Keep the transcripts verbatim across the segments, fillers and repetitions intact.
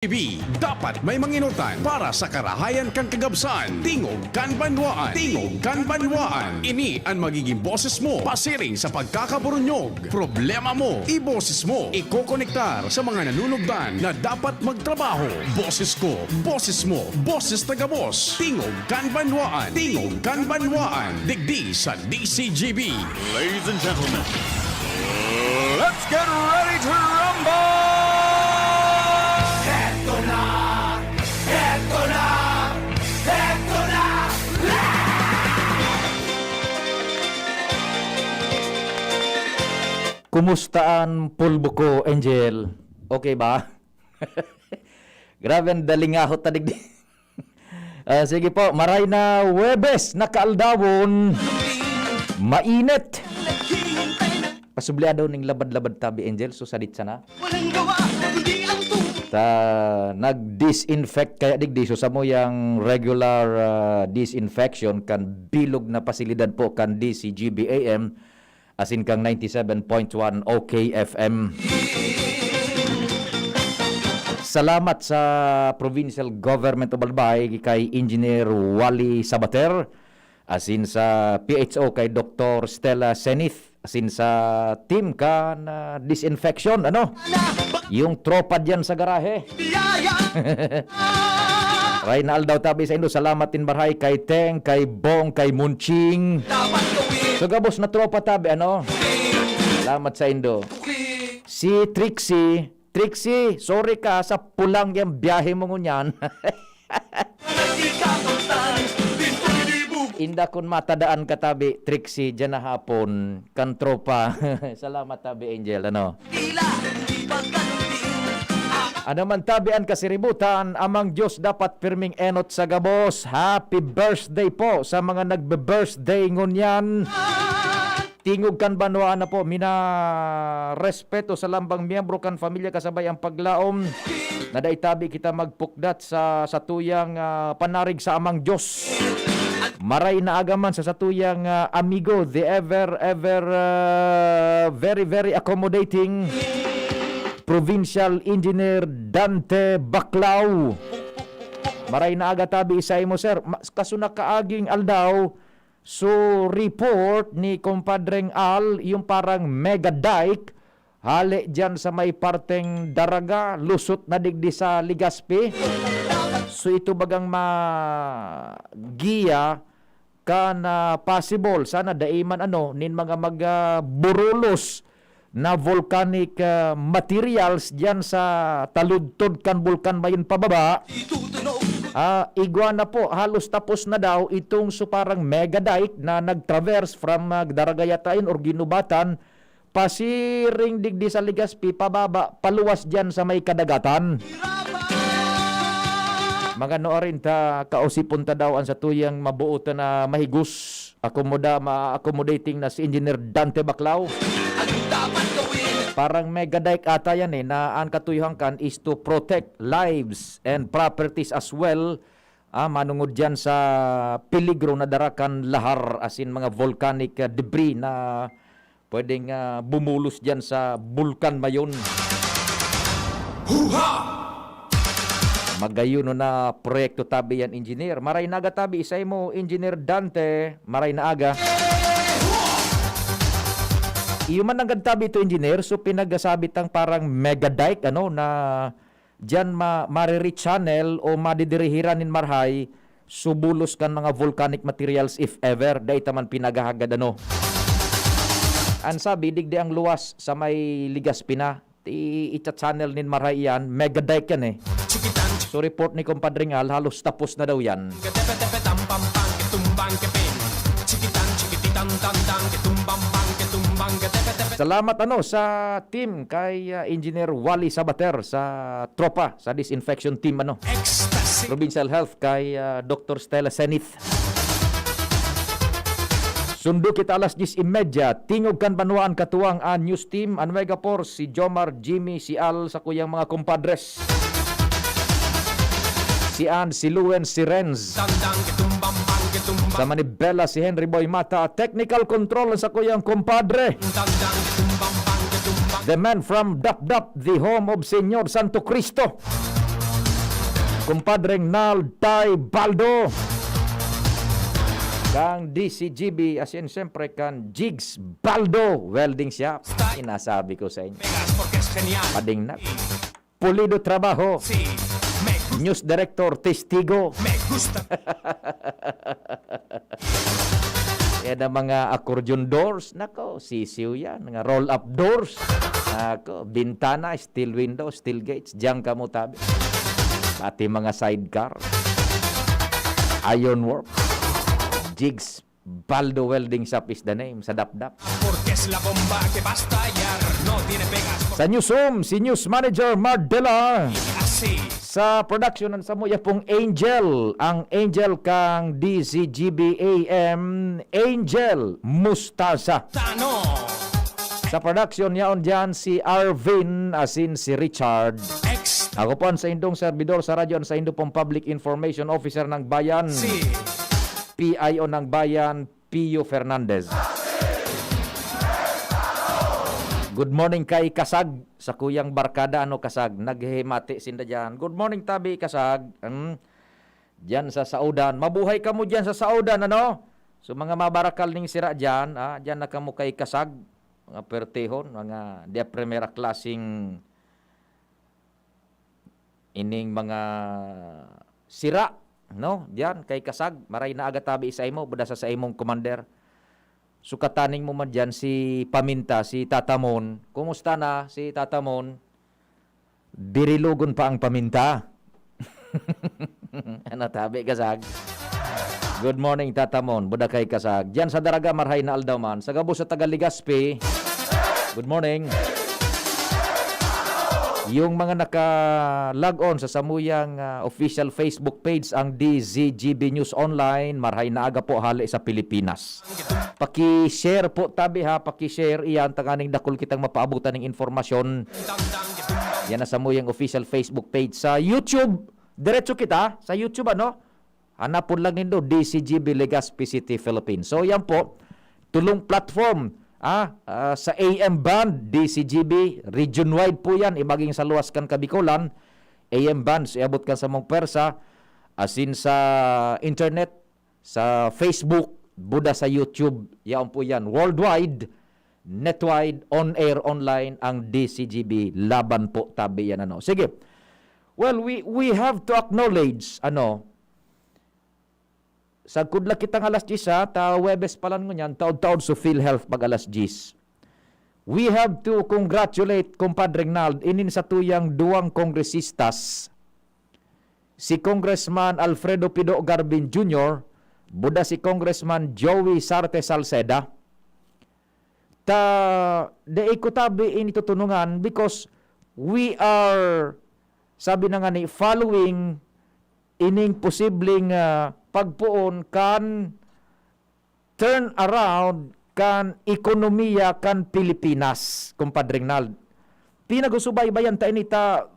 B, dapat may manginutan para sa karahayan kan kagabsan. Tingog kan Banwaan. Tingog kan Banwaan. Ini an magiging boses mo pasiring sa pagkakaburunyog. Problema mo, iboses mo. Ikokonektar sa mga nanunugdan na dapat magtrabaho. Boses ko, boses mo, boses ta gabos. Tingog kan Banwaan. Tingog kan Banwaan. Digdi sa D C G B. Ladies and gentlemen, let's get ready to rumble! Heto na! Heto na! Heto na! Kumusta an pulbo ko, Angel? Okay ba? Grabe, ang dalingahot ta digdi. Ah, sige po, maray na Huwebes na kaaldawon. Mainit. Pasubli daw ning labad-labad tabi, Angel. So, sadit sana. Ta nag-disinfect kaya digdi. So, samo yang regular, ah, disinfection kan bilog na pasilidad po kan D C G B A M. Asin kang ninety-seven point one O K F M. Salamat sa Provincial Government of Albay kay Engineer Wally Sabater, asin sa P H O kay Doktor Stella Senith, asin sa team kan, ah, disinfection, ano? Yung tropa diyan sa garahe. Ray na aldaw tabi sa indo. Salamat nin marahay kay Teng, kay Bong, kay Munching. Sa gabos na tropa tabi, ano? Salamat sa indo. Si Trixie, Trixie, sorry ka sa pulang yang biyahe mo ngunyan. Inda kun matadaan ka tabi, Trixie, diyan na hapon, kan tropa. Salamat tabi, Angel, ano? Ano man tabi an kasiributan, Amang Diyos dapat pirming enot sa gabos. Happy birthday po sa mga nagbe-birthday ngunyan. Tingog kan banwaan na po, minarespeto sa lambang miyembro kan pamilya kasabay ang paglaom na dai tabi kita magpukdat sa satuyang, ah, panarig sa Amang Diyos. Maray na aga man sa satuyang, ah, amigo, the ever, ever, ah, very, very accommodating Provincial Engineer Dante Baclao. Maray na aga tabi sa imo, sir. Ma-, kaso nakaaging aldaw, so report ni Compadreng Al, yung parang mega dike, hale diyan sa may parteng Daraga, lusot na digdi sa Legazpi. So ito bagang magiya kan, ah, possible, sana dai man ano, nin mga mag, ah, burulos na volcanic, ah, materials diyan sa taludtod kan Bulkan Mayon pababa. Ah, igwa na po, halos tapos na daw itong so parang mega dike na nag-traverse from, ah, Daragayatayon or Ginubatan, pasiring digdi sa Legazpi, pababa, paluwas diyan sa may kadagatan. Mga noarin ta, kausipon ta daw an satuyang mabuot na mahigos, akomoda-, ma-accommodating na si Engineer Dante Baclao. Parang mega dike ata yan eh, na an katuyuhan kan is to protect lives and properties as well. Ah, manungod diyan sa peligro na dara kan lahar asin mga volcanic, ah, debris na pwedeng, ah, bumulos diyan sa Bulkan Mayon. Huha! Magayon na proyekto tabi yan, engineer. Maray na aga tabi, sa imo, Engineer Dante. Maray na aga. Iyo man nanggad tabi ito, engineer. So, pinagasabi tang parang mega dike, ano, na diyan ma-, mariri-channel o madidirihiran nin marahay, subulos kan mga volcanic materials if ever, dai ta man pinaghahagad, ano. An sabi, digdi ang luwas sa may Legazpi na, i-, icha-channel nin marahay iyan, mega dike yan eh. So report ni Compadre Ngal, halos tapos na daw yan. Salamat, ano, sa team kay, ah, Engineer Wally Sabater sa tropa sa disinfection team, ano. Provincial Health kay, ah, Doktor Stella Senith. Sundo kita alas dyes y media, Tingog kan Banwaan, katuwang an news team, an Mega Force, si Jomar, Jimmy, si Al, sa kuyang mga kumpadres. Si Ann, si Luen, si Renz. Sa Manibela, si Henry Boy Mata. Technical control sa kuyang kumpadre. The man from Dapdap, the home of Señor Santo Cristo. Kumpadreng Nald Tay Baldo. Kang D C G B, as in, siyempre, kan Jigs Baldo Welding Shop. Sinasabi ko sa inyo. Pegas porque es genial. Pading na. Pulido trabaho. Sí, me gusta. News Director, testigo. Me gusta. Yan ang mga accordion doors. Nako, sisiw yan. Mga roll-up doors. Nako, bintana, steel window, steel gates. Diyan ka mo tabi. Pati mga sidecar. Ironwork. Jigs Baldo Welding Shop is the name. Sa Dapdap. Porque es la bomba que va a estallar. No tiene pegas. Sa Newsroom, si News Manager Mardela. Así. Sa production, ang samuya pong Angel. Ang Angel kang D Z G B A M, Angel Mustaza. Tano. Sa production, yaon dyan si Arvin, asin si Richard. Ex. Ako po ang saindong servidor sa radyo, ang saindo pong Public Information Officer ng Bayan. Si. P I O ng Bayan, Pio Fernandez. Good morning kay Kasag, sa kuyang barkada, ano, Kasag, naghihimati sinda dyan. Good morning, tabi, Kasag. Hmm? Diyan sa Saudan. Mabuhay kamo diyan sa Saudan, ano? So, mga mabarakal ning sira diyan, ah, diyan na kamo kay Kasag, mga pertehon, mga de primera klaseng ining mga sira, no? Diyan kay Kasag, maray na aga tabi sa imo, buda sa, sa imong commander. Sukataning mo man diyan si Paminta, si Tatamon. Kumusta na si Tatamon? Dirilogon pa ang paminta. Ano tabi, Kasag? Good morning, Tatamon. Buda kay Kasag. Diyan sa Daraga, marhay na aldaw man. Sa gabos sa taga Legazpi, good morning. Yung mga naka-log on sa samuyang, ah, official Facebook page, ang D Z G B News Online, marhay na aga po hali sa Pilipinas. Paki-share po tabi ha, paki-share iyan, tanganing dakul kitang mapaabutan ng informasyon. Yan na samuyang official Facebook page. Sa YouTube, diretso kita sa YouTube, ano? Hanapon lang nindo, D C G B Legazpi City, Philippines. So, yan po, tulong platform, ah, ah, sa A M band, D C G B, region-wide po yan, imaging sa luwas kan Kabikolan, A M band, so, iabot kan sa mong pwersa, asin sa internet, sa Facebook, buda sa YouTube, yaon po yan. Worldwide, netwide, on air, online, ang D C G B, laban po tabi yan, ano. Sige. Well, we, we have to acknowledge, ano, sagkod la kitang alas diyes, ha, ta Huwebes pa lang ngunyan, taod-taod so PhilHealth pag alas diyes. We have to congratulate, Compadre Ronald, inin satuyang duwang kongresistas, si Congressman Alfredo Pido Garbin Junior, buda si Congressman Joey Sarte Salceda. Ta, dai ko tabi ini tutunungan because we are, sabi na nga ni, following ining posibleng, ah, pagpoon kan turnaround kan ekonomiya kan Pilipinas, Compadre Ronald. Pinagsusubaybayan ta ini ta,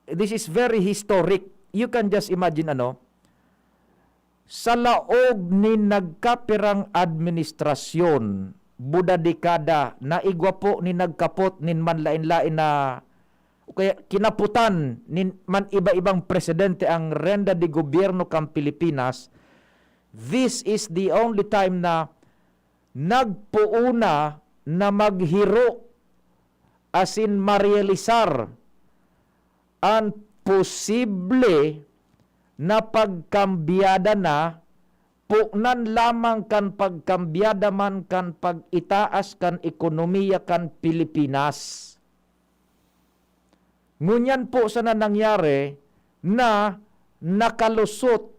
this is very historic. You can just imagine, ano, sa laog nin nagkapirang administrasyon, buda dekada, na igwa po nin nagkapot nin manlaen-laen na, o kaya kinaputan nin man iba-ibang presidente ang renda de gobyerno kan Pilipinas, this is the only time na nagpoon na na maghiro asin marealisar an posible na pagkambyada na, ponan lamang kan pagkambyada man kan pag-itaas kan ekonomiya kan Pilipinas. Ngunyan po sana nangyari na nakalusot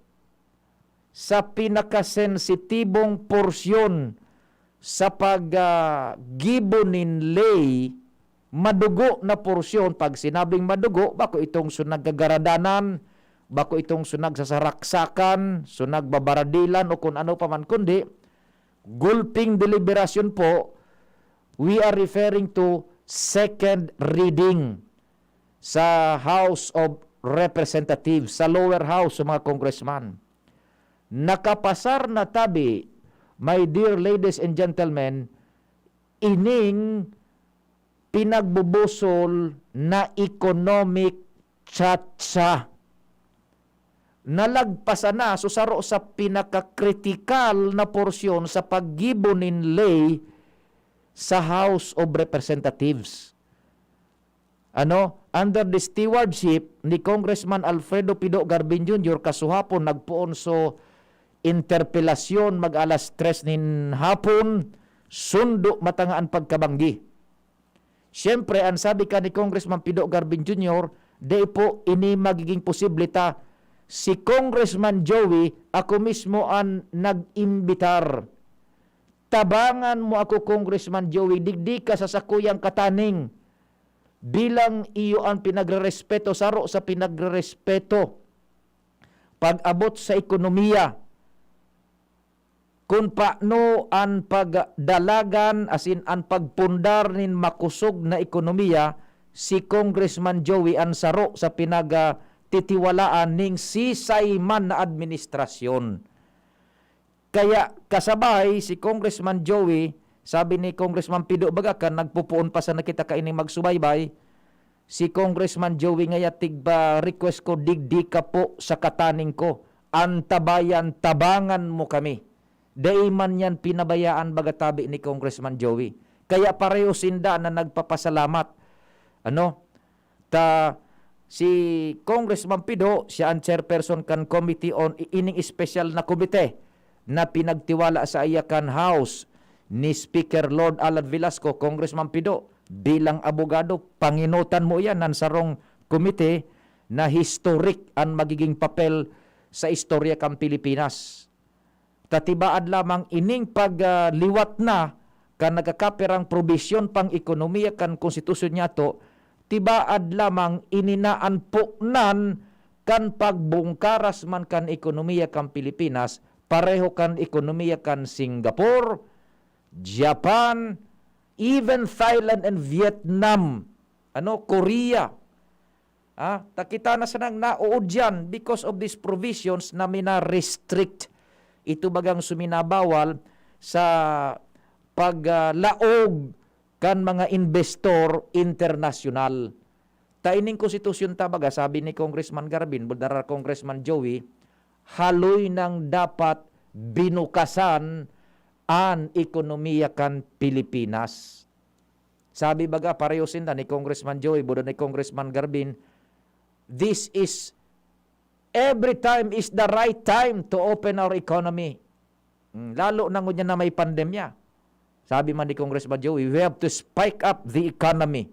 sa pinakasensitibong porsyon sa pag, ah, gibo nin ley, madugo na porsyon. Pag sinabing madugo, bako itong so nagagaradanan, bako itong so nagsasaraksakan, so nagbabaradilan o kun ano pa man, kundi gulping deliberasyon po, we are referring to second reading sa House of Representatives, sa lower house, sa mga congressman. Nakapasar na tabi, my dear ladies and gentlemen, ining pinagbubusol na economic tsatsa. nalagpasan na so saro sa pinakakritikal na porsyon sa paggibo nin ley sa House of Representatives. Ano, under the stewardship ni Congressman Alfredo Pido Garbin Junior, kasuhapon nagpoon so interpelasyon mag-alas tres nin hapon, sundo mata nga an pagkabanggi. Siyempre, an sabi ka ni Congressman Pido Garbin Junior, "Dai po ini magiging posible ta si Congressman Joey, ako mismo an nag-imbitar. Tabangan mo ako, Congressman Joey, digdi ka sa sakuyang kataning. Bilang iyo an pinagrerespeto, saro sa pinagrerespeto pag-abot sa ekonomiya, kun paano an pagdalagan, asin an pagpundar nin makosog na ekonomiya, si Congressman Joey an saro sa pinagtitiwalaan ning sisay man na administrasyon." Kaya kasabay si Congressman Joey, sabi ni Congressman Pido baga, kan nagpupoon pa sana kita kaining magsubaybay, si Congressman Joey ngaya tigpa-request ko, "Digdi ka po sa kataning ko. Antabayan, tabangan mo kami." Dai man yan pinabayaan baga tabi ni Congressman Joey. Kaya pareho sinda na nagpapasalamat. Ano? Ta si Congressman Pido, siya an chairperson kan committee on i-, ining espesyal na komite na pinagtiwala sa iya kan House ni Speaker Lord Alan Velasco. Congressman Pido, bilang abogado, panginutan mo iyan, nan sarong komite na historic an magiging papel sa istorya kan Pilipinas. Ta tibaad lamang ining pagliwat na kan nagkakapirang probisyon pang ekonomiya kan konstitusyon niyato, tibaad lamang ini na an punan kan pagbungkaras man kan ekonomiya kan Pilipinas, pareho kan ekonomiya kan Singapore, Japan, even Thailand and Vietnam, ano, Korea. Ah, ta kita na sanang nauudyan because of these provisions na mina-restrict. Ito bagang suminabawal sa pag, ah, laog kan mga investor internasyonal. Ta ining konstitusyon ta baga, sabi ni Congressman Garbin, buda na Congressman Joey, haloy nang dapat binukasan an ekonomiya kan Pilipinas. Sabi baga, pareho sinda ni Congressman Joey, buda ni Congressman Garbin, "This is, every time is the right time to open our economy." Mm, lalo na ngunyan na may pandemya. Sabi man ni Congressman Joey, "We have to spike up the economy."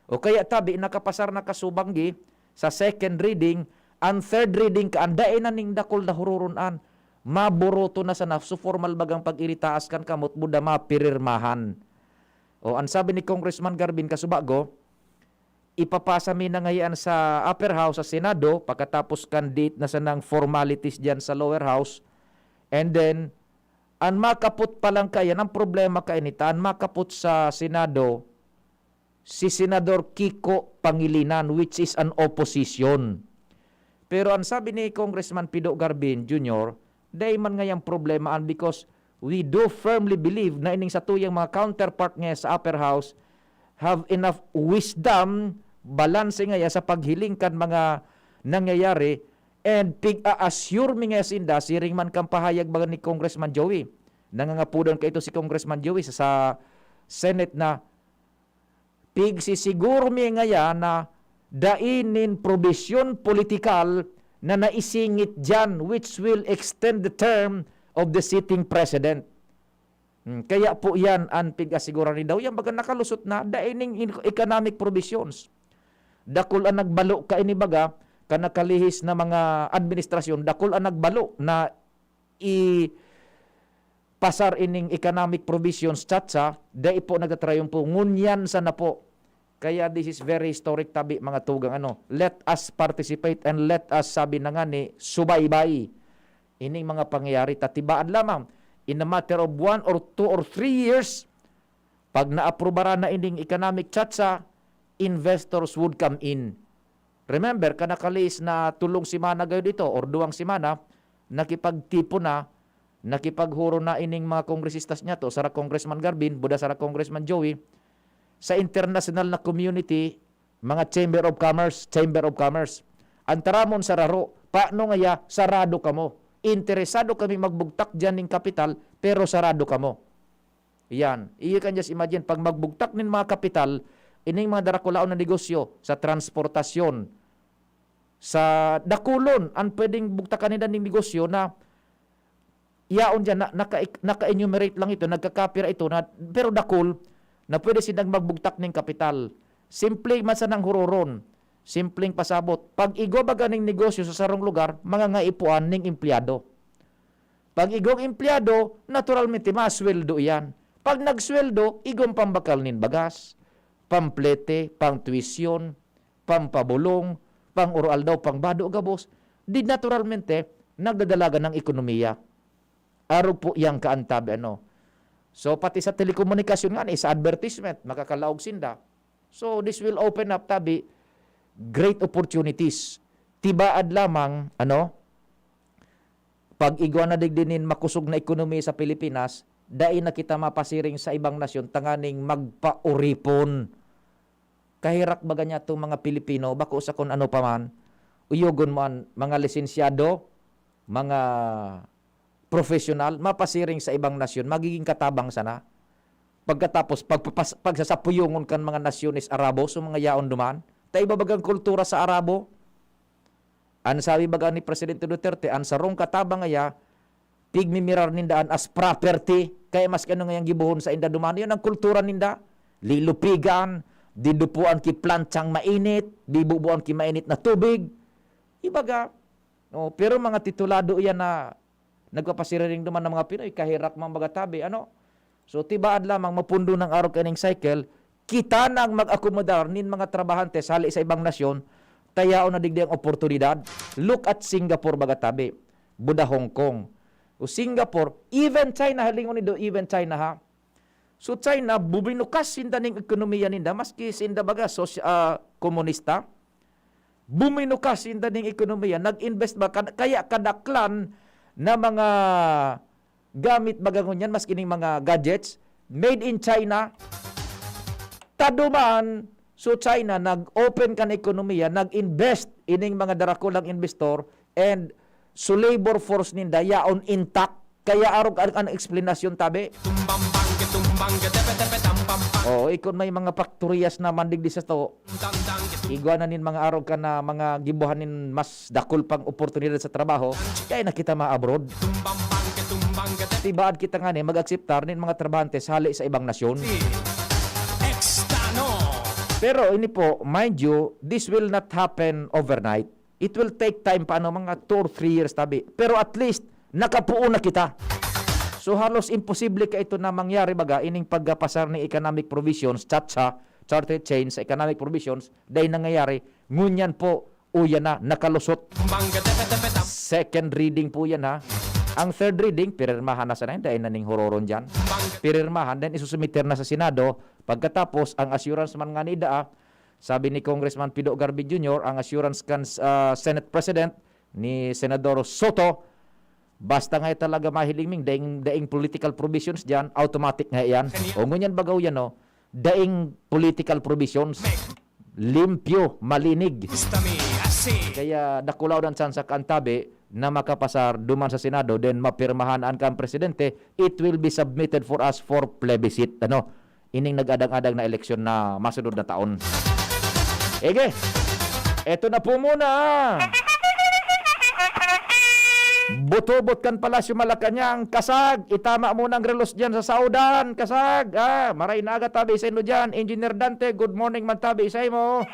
O kaya tabi, nakapasar na kasubanggi sa second reading, an third reading ka, an dai na ning dakul na hururon an, maburoto na sana, so formal bagang pag-iritaas kan kamot, buda mapirirmahan. O, an sabi ni Congressman Garbin kasubago, ipapasa mi na ngayon sa upper house, sa Senado, pagkatapos kan date na sanang formalities diyan sa lower house. And then, an makapot pa lang kaya, ang problema kainita, an makapot sa Senado, si Senador Kiko Pangilinan, which is an opposition. Pero ang sabi ni Congressman Pido Garbin Junior, dai man ngayang problema an, because we do firmly believe na ining satuyang mga counterpart nga sa upper house have enough wisdom, balanse ngaya sa paghiling kan mga nangyayari, and pig-a-assure mi ngaya sinda, siring man kan pahayag baga ni Congressman Joey. Nangangapudan kaito si Congressman Joey sa, sa Senate na pigsisiguro mi ngaya na dai nin probisyon politikal na naisingit diyan, which will extend the term of the sitting president. Hmm, kaya po yan an pig-asiguran ni daw. Yan baga nakalusot na, dai ning in-, economic provisions. Dakul an nagbalo kaini baga, kan nakalihis na mga administrasyon, dakul an nagbalo na i-, pasar ining economic provisions, chacha, dai po nagtatrayumpo. Ngunyan sana po. Kaya this is very historic tabi, mga tugang, ano. Let us participate and let us, sabi na nga ni, subaybay ining mga pangyayari. Ta tibaad lamang, in a matter of one or two or three years, pag naaprubaran na ining economic chacha, investors would come in. Remember, kan nakalihis na tolong semana gayod ito or duwang semana, nakipagtipon na, nakipaghuro na ining mga kongresistas niyato, sara Congressman Garbin, buda sara Congressman Joey, sa international na community, mga Chamber of Commerce, Chamber of Commerce. Ang taramon sa raro, Paano ngaya sarado kamo? Interesado kami magbugtak diyan ning kapital, pero sarado kamo. Yan. You can just imagine, pag magbugtak nin mga kapital, ining mga darakulaon na negosyo sa transportasyon, sa dakulon, ang pwedeng bugtakan nila ning negosyo na yaon diyan, na, naka, naka-enumerate lang ito, nagka-copyright ito, na, pero dakul, na pwede silang magbugtak ning kapital. Simple man sanang huroron, simpleng pasabot. Pag igwa baga ning negosyo sa sarong lugar, mga ngaipuan ning empleyado. Pag igwang empleyado, naturalmente, masweldo iyan. Pag nagsweldo, igwang pambakal nin bagas, pamplete, pang tuition, pampabolong, pang-oroaldaw, pangbado gabos, di naturalmente, nagdadalagan ng ekonomiya. Arog po yang kaantabi, ano. So, pati sa telekomunikasyon nga, sa advertisement, makakalaog sinda. So, this will open up, tabi, great opportunities. Tibaad lamang, ano, pag igwa na digdi nin makosog na ekonomiya sa Pilipinas, dai na kita mapasiring sa ibang nasyon tanganing magpaoripon. Kaherak baga niya itong mga Pilipino, bako sa kun ano pa man, uyogon mo an mga lisensyado, mga professional, mapasiring sa ibang nasyon, magiging katabang sana. Pagkatapos, pagpapas-, pagsasapuyongon kan mga nasyones Arabo, so mga yaon duman, ta iba bagang kultura sa Arabo. An sabi baga ni Presidente Duterte, an sarong katabang ngaya, pigmimirar ninda an as property, kaya maski ano ngayang gibohon sa inda duman, yun ang kultura ninda. Lilupigan, didupuan ki plantsang mainit, bibubuan ki mainit na tubig. Ibaga, oh, pero mga titulado iyan na nagpapasiriring duman ng mga Pinoy, kaherak man baga tabi, ano? So, tibaad lamang mapundo ng arog kaining cycle, kita nang mag-akomodar nin mga trabahante sa hali sa ibang nasyon, ta yaon na digdi ang oportunidad. Look at Singapore, baga tabi. Buda Hong Kong. O Singapore, even China, halingon nindo, even China ha. So China, buminukas sinda ning ekonomiya ninda, maski sinda baga sosy-, ah, komunista. Buminukas sinda ning ekonomiya, nag-invest ba, kad-, kaya kadaklan na mga gamit baga ngunyan, maski ning mga gadgets, made in China. Taduman, so China, nag-open kan ekonomiya, nag-invest ining mga darakulang investor, and so labor force ninda, yaon intact. Kaya arog an, an eksplanasyon, tabi. Tumbang bang, tumbang, tepe, tepe, tam, pam, pam. Oo, ikon may mga faktoriyas naman digdi sa to. Igwa na nin mga arog ka na mga gibuhan nin mas dakul pang oportunidad sa trabaho, kaya na kita ma-abroad. Tibaad kita ngani mag-akseptar nin mga trabahante sa hali sa ibang nasyon. Pero ini po, mind you, this will not happen overnight. It will take time pa, ano, mga two or three years tabi. Pero at least, nakapuon na kita. So, halos imposible ka ito na mangyari, baga, ining pagkapasar ni economic provisions, CHACHA, Charter Change sa economic provisions, dahil nangyayari, ngunyan po, uyan na, nakalusot. Second reading po yan, ha. Ang third reading, pirmahan na sana, dahil na ning hororon dyan. Pirmahan, then isusumiter na sa Senado. Pagkatapos, ang assurance man nga ni Daa, sabi ni Congressman Pido Garbi Junior, ang assurance kan, ah, Senate President ni Senador Soto, basta nga talaga mahiling ming daing, daing political provisions diyan, automatic nga yan. O ngunyan bagaw yan, no? Daing political provisions. Limpyo, malinig. Kaya dakulaw ang tsansa kan tabi na makapasar duman sa Senado, then mapirmahan an kan presidente, it will be submitted for us for plebiscite. Ano? Ining nag-adang-adang na eleksyon na masunod na taon. Ege, eto na po muna. Butobot kan Palasyo Malacañang, Kasag, itama mo ng relos dyan sa saudan, Kasag. Ah, maray na aga tabi sa inyo dyan. Engineer Dante, good morning man tabi sa imo.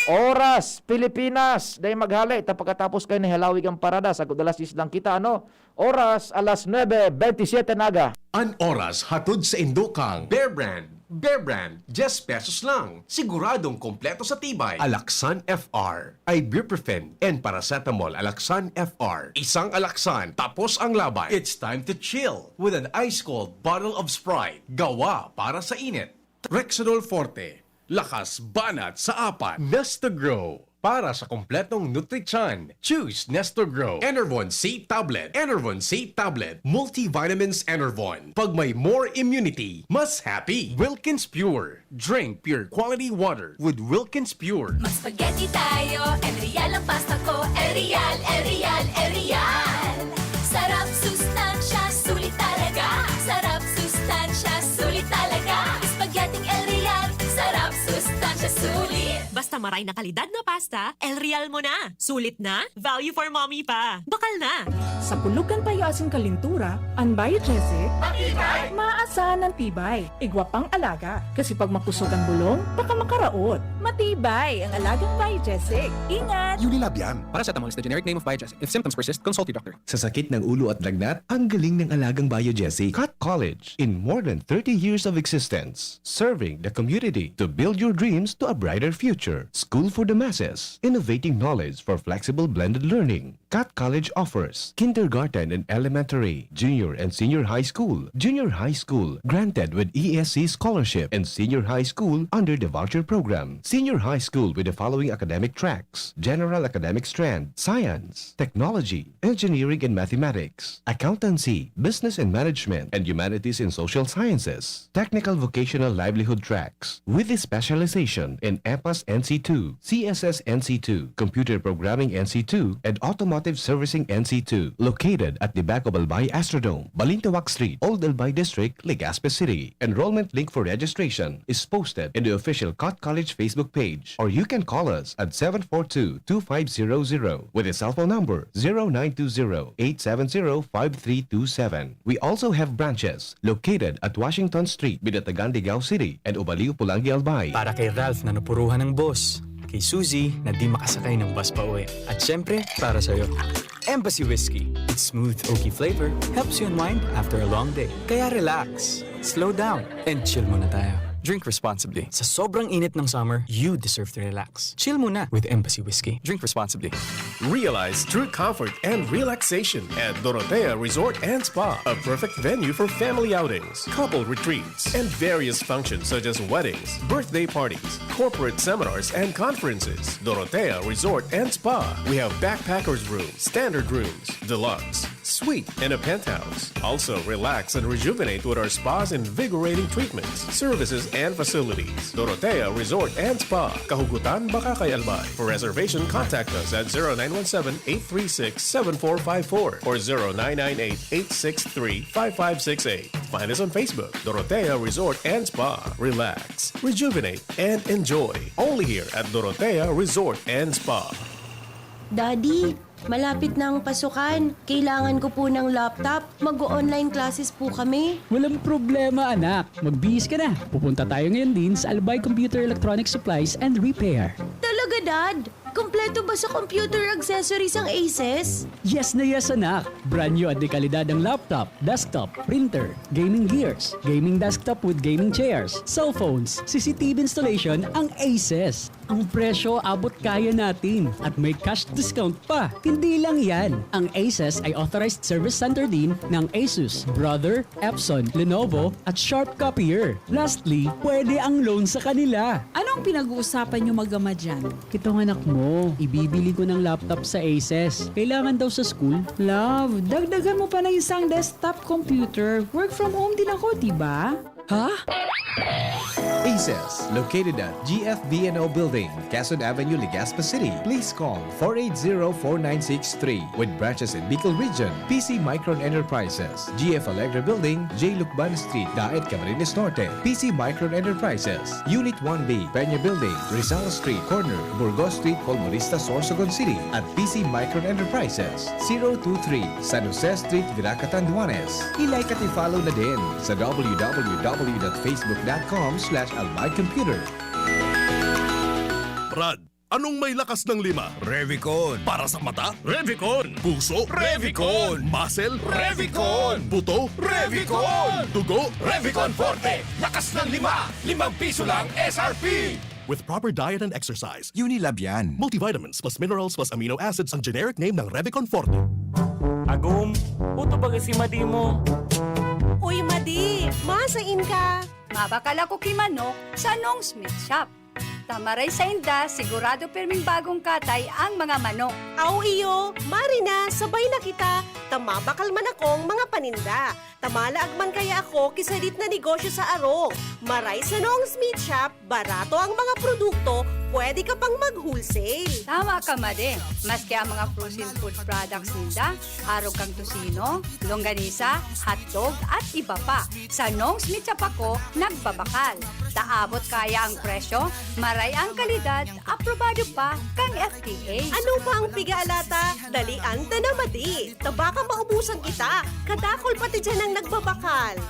Oras, Pilipinas, dahil maghali, ta pagkatapos kayo na halawig ang parada, sagod alas diyes lang kita, ano? Oras, alas nuebe bentisiete na aga. An oras hatod sa indo kang Bear Brand. Bear Brand, diyes pesos lang. Siguradong kompleto sa tibay. Alaxan F R, ibuprofen, and paracetamol. Alaxan F R. Isang Alaxan, tapos ang laban. It's time to chill with an ice-cold bottle of Sprite. Gawa para sa init. Rexidol Forte, lakas banat sa apat. Nesta Grow, para sa kompletong nutrisyon. Choose Nestor Grow. Enervon C Tablet. Enervon C Tablet. Multivitamins Enervon. Pag may more immunity, mas happy. Wilkins Pure. Drink pure quality water with Wilkins Pure. Mag-spaghetti tayo, Enriel ang pasta ko, Enriel. Maray na kalidad na pasta, El Real mo na. Sulit na, value for mommy pa. Bakal na. Sa pulog kan payo asin kalintura, an Biogesic, Matibay! Maasahan ng tibay, igwa pang alaga. Kasi pag makusog ang bulong, baka makaraot. Matibay ang alagang Biogesic. Ingat! Unilabian. Paracetamol is the generic name of Biogesic. If symptoms persist, consult your doctor. Sa sakit ng ulo at lagnat, ang galing ng alagang Biogesic. Cut College, in more than thirty years of existence, serving the community to build your dreams to a brighter future. School for the masses, innovating knowledge for flexible blended learning. Cut College offers kindergarten and elementary, junior and senior high school, junior high school granted with E S C scholarship, and senior high school under the voucher program. Senior high school with the following academic tracks: general academic strand, science, technology, engineering and mathematics, accountancy, business and management, and humanities and social sciences, technical vocational livelihood tracks, with a specialization in EPAS N C two, C S S N C two, Computer Programming N C two, and Automotive Servicing N C two, located at the back of Albay Astrodome, Balintawak Street, Old Albay District, Legazpi City. Enrollment link for registration is posted in the official Cut College Facebook page, or you can call us at seven four two, two five zero zero with a cell phone number zero nine two zero, eight seven zero, five three two seven. We also have branches located at Washington Street, Binatagan, Ligao City, and Ubaliw, Polangui, Albay. Para kay Ralph na napuruhan ng boss, kay Suzy na di makasakay ng bus pa uwi, at syempre, para sa'yo. Embassy Whiskey. Its smooth, oaky flavor helps you unwind after a long day. Kaya relax, slow down, and chill muna tayo. Drink responsibly. Sa sobrang init ng summer, you deserve to relax. Chill muna with Embassy Whiskey. Drink responsibly. Realize true comfort and relaxation at Dorotea Resort and Spa, a perfect venue for family outings, couple retreats, and various functions such as weddings, birthday parties, corporate seminars, and conferences. Dorotea Resort and Spa. We have backpackers room, standard rooms, deluxe, suite, and a penthouse. Also, relax and rejuvenate with our spa's invigorating treatments, services, and facilities. Dorotea Resort and Spa, Kahugutan, Bacacay, Albay. For reservation, contact us at zero nine one seven, eight three six, seven four five four or zero nine nine eight, eight six three, five five six eight. Find us on Facebook, Dorotea Resort and Spa. Relax, rejuvenate, and enjoy. Only here at Dorotea Resort and Spa. Daddy, malapit na ang pasukan. Kailangan ko po ng laptop. Mag-o-online classes po kami. Walang problema, anak. Magbihis ka na. Pupunta tayo ngayon din sa Albay Computer Electronic Supplies and Repair. Talaga, Dad? Kompleto ba sa computer accessories ang Aces? Yes na yes, anak. Brand new at dekalidad ang laptop, desktop, printer, gaming gears, gaming desktop with gaming chairs, cellphones, C C T V installation ang Aces. Ang presyo abot kaya natin at may cash discount pa. Hindi lang yan, ang Aces ay authorized service center din ng Asus, Brother, Epson, Lenovo at Sharp Copier. Lastly, pwede ang loan sa kanila. Anong pinag-uusapan niyo mag-ama dyan? Itong anak mo, ibibili ko ng laptop sa Aces. Kailangan daw sa school. Love, dagdagan mo pa ng isang desktop computer. Work from home din ako, di ba? Ha? Aces, located at G F B N O Building, Quezon Avenue, Legazpi City. Please call four eight zero, four nine six three. With branches in Bicol Region, P C Micron Enterprises, G F Alegre Building, J Lucban Street, Daet, Camarines Norte, P C Micron Enterprises, Unit one B, Peña Building, Rizal Street, corner, Burgos Street, Polmorista, Sorsogon City, at P C Micron Enterprises, zero two three, San Jose Street, Virac, Catanduanes. I-like at i-follow na din sa w w w dot facebook dot com slash albay computer. Brad, anong may lakas ng lima? Revicon. Para sa mata? Revicon. Puso? Revicon. Muscle? Revicon. Buto? Revicon. Dugo? Revicon Forte. Lakas ng lima. Limang piso lang S R P. With proper diet and exercise, Unilabian. Multivitamins plus minerals plus amino acids ang generic name ng Revicon Forte. Agum, puto baga si Madi mo. Uy, Madi! Masain ka? Mabakal ako ki manok sa Nong Smith Shop. Ta maray sainda, sigurado pirming bagong katay ang mga manok. Aw iyo, mari na, sabay na kita, ta mabakal man akong mga paninda. Ta malaag man kaya ako ki sadit na negosyo sa arog. Maray sa Nong Smith Shop, barato ang mga produkto, pwede ka pang mag-wholesale. Tama ka, Madi. Maski ang mga frozen food products ninda, arog kan tocino, longganisa, hotdog, at iba pa. Sa Nong's Meat Shop ako nagbabakal. Ta abot kaya ang presyo, maray ang kalidad, aprobado pa kan F D A. Ano pa ang pig-aalata? Dalian ta na, Madi. Ta baka maubusan kita. Kadakul pati diyan ang nagbabakal.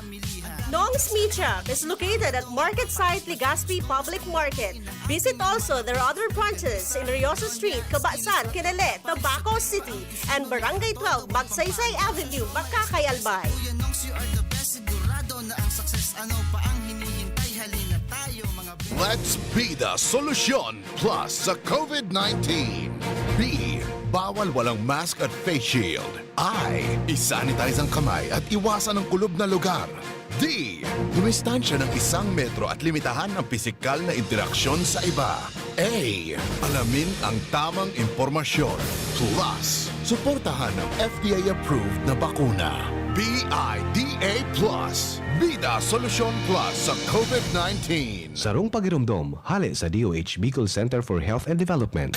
Nong's Meat Shop is located at Market Site Legazpi Public Market. Visit also their other branches in Riosa Street, Cabasan, Kilele, Tabaco City, and Barangay twelve, Magsaysay Avenue, Makakay, Albay. Kuya Nongs, you are the best. Sigurado na ang success. Ano pa ang hinihintay? Halina tayo, mga Let's be the solution plus sa COVID nineteen. B, bawal walang mask at face shield. I, isanitize ang kamay at iwasan ang kulob na lugar. D, dumistansya ng isang metro at limitahan ang pisikal na interaksyon sa iba. A, alamin ang tamang impormasyon. Plus, suportahan ang F D A-approved na bakuna. B I D A plus, Bida Solusyon Plus sa COVID nineteen. Sarong pagiromdom, hale sa D O H Bicol Center for Health and Development.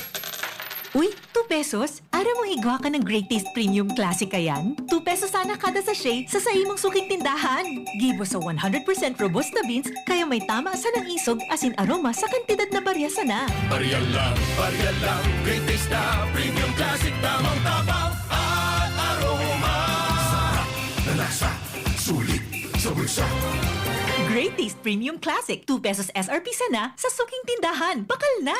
Uy, two pesos? Aram mo igwa ka ng Great Taste Premium Classic ayan? Two pesos sana kada sachet sa saimong suking tindahan. Gibo sa one hundred percent Robusta beans, kaya may tama sanang isog asin aroma sa kantidad na barya sana. Barya lang, barya lang, Great Taste na Premium Classic, tamang tabang at aroma. Sarap na lasa, sulit sa bulsa. Great Taste Premium Classic, two pesos S R P sana sa suking tindahan. Bakal na!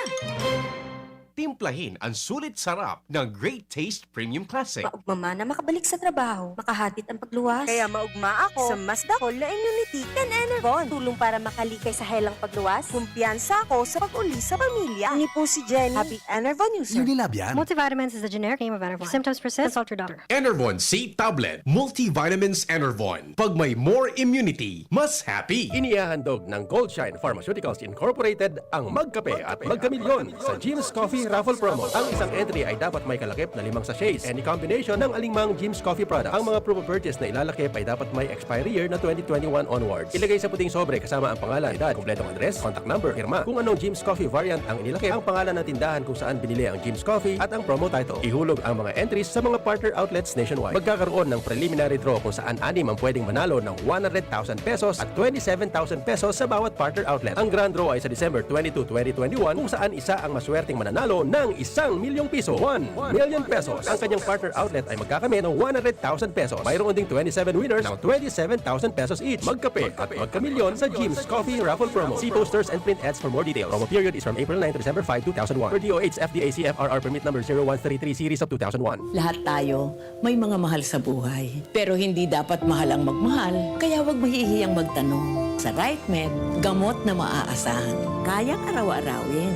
Timplahin ang sulit sarap ng Great Taste Premium Classic. Maugma man na makabalik sa trabaho, makahatid ang pagluwas. Kaya maugma ako sa mas dakol na immunity kan Enervon. Tulong para makalikay sa helang pagluwas. Kumpiyansa ako sa pag-uli sa pamilya. Ini po si Jenny, happy Enervon user. Unilab yan. Multivitamins is a generic name of Enervon. If symptoms persist, consult your doctor. Enervon C Tablet Multivitamins Enervon. Pag may more immunity, mas happy. Inihahandog ng Goldshine Pharmaceuticals Incorporated ang Magkape at Magkamilyon sa Jim's Coffee Raffle Promo. Ang isang entry ay dapat may kalakip na limang sachets. Any combination ng alingmang Jim's Coffee product. Ang mga proof of purchase na ilalakip ay dapat may expiry year na twenty twenty-one onwards. Ilagay sa puting sobre kasama ang pangalan, edad, kompletong address, contact number, pirma. Kung anong Jim's Coffee variant ang inilakip, ang pangalan ng tindahan kung saan binili ang Jim's Coffee at ang promo title. Ihulog ang mga entries sa mga partner outlets nationwide. Magkakaroon ng preliminary draw kung saan anim ang pwedeng manalo ng one hundred thousand pesos at twenty-seven thousand pesos sa bawat partner outlet. Ang grand draw ay sa December twenty-two, twenty twenty-one, kung saan isa ang maswerteng mananalo ng isang milyong piso, one million pesos. Ang kanyang partner outlet ay magkakamit ng one hundred thousand pesos. Mayroon ding twenty-seven winners ng twenty-seven thousand pesos each. Magkape at magkamilyon sa Jim's Coffee Raffle Promo. See posters and print ads for more details. Promo period is from April nine to December five, two thousand one. Per D O H F D A C F R R Permit Number zero one three three Series of two thousand one. Lahat tayo may mga mahal sa buhay. Pero hindi dapat mahal ang magmahal, kaya huwag mahihiyang magtanong. Sa Right Med, gamot na maaasahan. Kayang araw-arawin.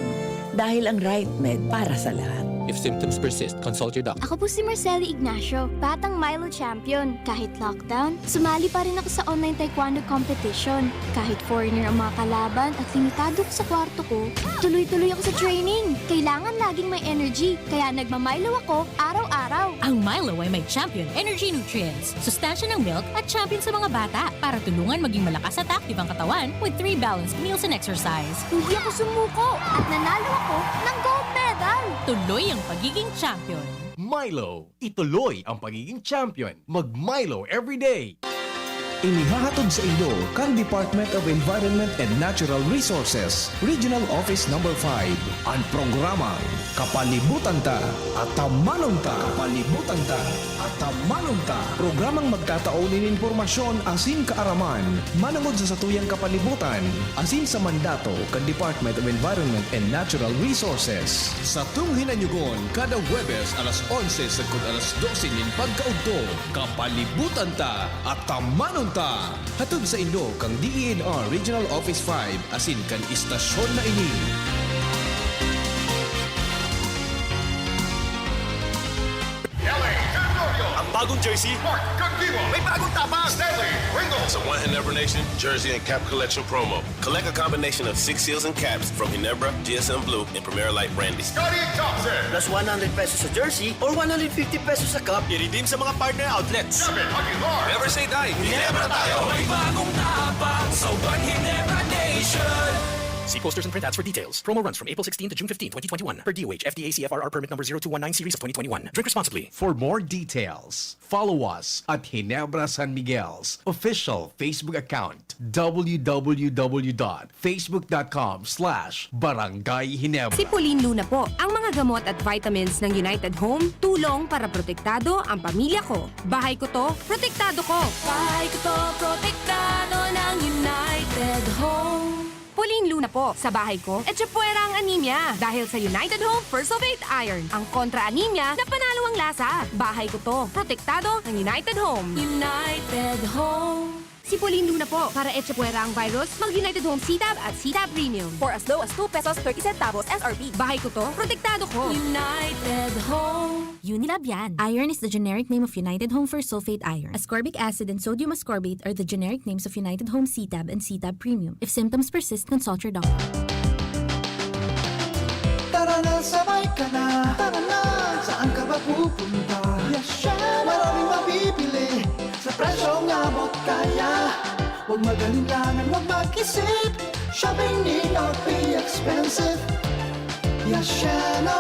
Dahil ang Right Med para sa lahat. If symptoms persist, consult your doctor. Ako po si Marcelo Ignacio, batang Milo champion. Kahit lockdown, sumali pa rin ako sa online taekwondo competition. Kahit foreigner ang mga kalaban at limitado ako sa kwarto ko, tuloy-tuloy ako sa training. Kailangan laging may energy, kaya nagma-Milo ako araw-araw. Ang Milo ay may champion energy nutrients, sustansya ng milk at champion sa mga bata para tulungan maging malakas at active ang katawan with three balanced meals and exercise. Hindi ako sumuko at nanalo ako ng gold medal. Tuloy ang pagiging champion. Milo, ituloy ang pagiging champion. Mag Milo everyday. Inihahatod sa inyo kan Department of Environment and Natural Resources, Regional Office Number five, an programang Kapalibutan Ta, Atamanon Ta. Kapalibutan Ta, Atamanon Ta. Programang magtatao nin impormasyon asin kaaraman manongod sa satuyang kapalibutan asin sa mandato kan Department of Environment and Natural Resources. Satong hinanyugon kada Huwebes alas onse sagkod alas dose nin pagkaudto. Kapalibutan Ta, Atamanon Ta! Hatod sa inyo kan D E N R Regional Office five asin kan istasyon na ini. Ang bagong jersey, Mark Kagdiwa. May bagong tapang, Stanley Ringo. Sa One Ginebra Nation Jersey and Cap Collection Promo. Collect a combination of six seals and caps from Ginebra, G S M Blue, and Primera Light Brandy. Scottie Thompson. Plus one hundred pesos sa jersey or one hundred fifty pesos sa cup. I-redeem sa mga partner outlets. Gavin Aguilar. Never say die. Ginebra tayo. May bagong tapang sa One Ginebra Nation. See posters and printouts for details. Promo runs from April sixteen to June fifteen, twenty twenty-one, per D O H F D A C F R R permit number zero two one nine series of twenty twenty-one. Drink responsibly. For more details, follow us at Ginebra San Miguel's official Facebook account, w w w dot facebook dot com slash barangay ginebra. Si Pauline Luna po. Ang mga gamot at vitamins ng United Home, tulong para protektado ang pamilya ko. Bahay ko to, protektado ko. Bahay ko to, protektado ng United Home. Pauline Luna po. Sa bahay ko, etchepuera ang anemia. Dahil sa United Home First of Eight Iron, ang kontra-anemia na panalo ang lasa. Bahay ko to, protektado ng United Home. United Home. Si Pauline Luna po. Para etchepuera ang virus, mag United Home C-Tab at C-Tab Premium. For as low as two pesos thirty centavos S R P. Bahay ko to, protektado ko. United Home. Unilab yan. Iron is the generic name of United Home First Sulfate Iron. Ascorbic acid and sodium ascorbate are the generic names of United Home C-Tab and C-Tab Premium. If symptoms persist, consult your doctor. Tara na, sabay ka na. Tara na, saan ka ba pupunta? Yashano! Maraming mabibili sa presyong abot kaya. Huwag mag-alinlangan, huwag mag-isip. Shopping need not be expensive. Yashano!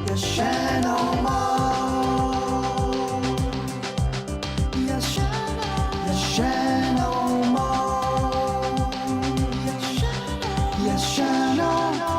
Yashano Mall! Yashano! Yashano Mall! Yashano! Yashano!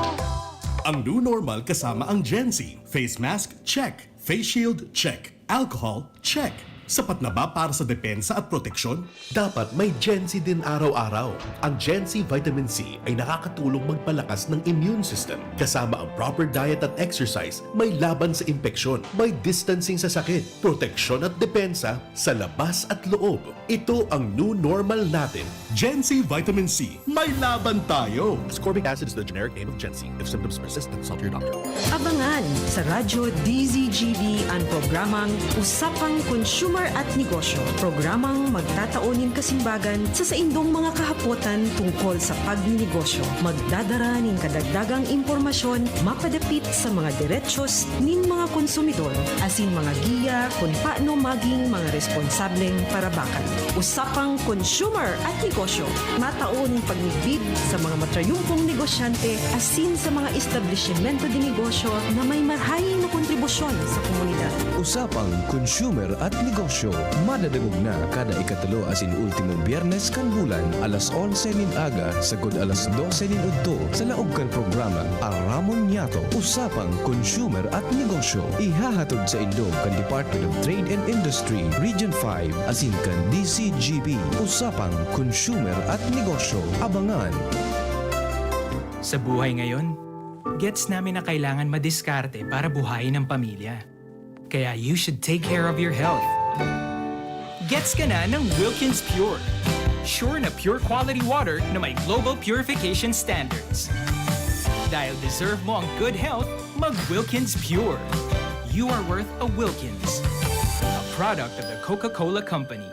Ang new normal kasama ang Gen Z. Face mask, check. Face shield, check. Alcohol, check. Sapat na ba para sa depensa at proteksyon? Dapat may Gen Z din araw-araw. Ang Gen Z Vitamin C ay nakakatulong magpalakas ng immune system. Kasama ang proper diet at exercise, may laban sa impeksyon, may distancing sa sakit, proteksyon at depensa sa labas at loob. Ito ang new normal natin. Gen Z Vitamin C, may laban tayo! Ascorbic acid is the generic name of Gen Z. If symptoms persist, consult your doctor. Abangan sa Radyo D Z G B an programang Usapang Consumer at Negosyo, programang magtatao nin kasimbagan sa saindong mga kahapotan tungkol sa pagninegosyo. Magdadara nin kadagdagang impormasyon mapadapit sa mga derechos nin mga konsumidor asin mga giya kun paano maging mga responsableng parabakan. Usapang Consumer at Negosyo, matao nin pagmidbid sa mga matrayumpong negosyante asin sa mga establisimento de negosyo na may marahay na kontribusyon sa komunidad. Usapang Consumer at Negosyo, madadangog na kada ikatulo asin ultimong Biyernes kan bulan, alas onse nin aga sagkod alas dose nin udto, sa laog kan programang Aramon Niyato, Usapang Consumer at Negosyo. Ihahatod saindo kan Department of Trade and Industry, Region five, asin kan D C G B, Usapang Consumer at Negosyo. Abangan! Sa buhay ngayon, gets namin na kailangan madiskarte para buhayin ang pamilya. Kaya you should take care of your health. Gets ka na ng Wilkins Pure. Sure na pure quality water na may global purification standards. Dahil deserve mo ang good health, mag Wilkins Pure. You are worth a Wilkins. A product of the Coca-Cola Company.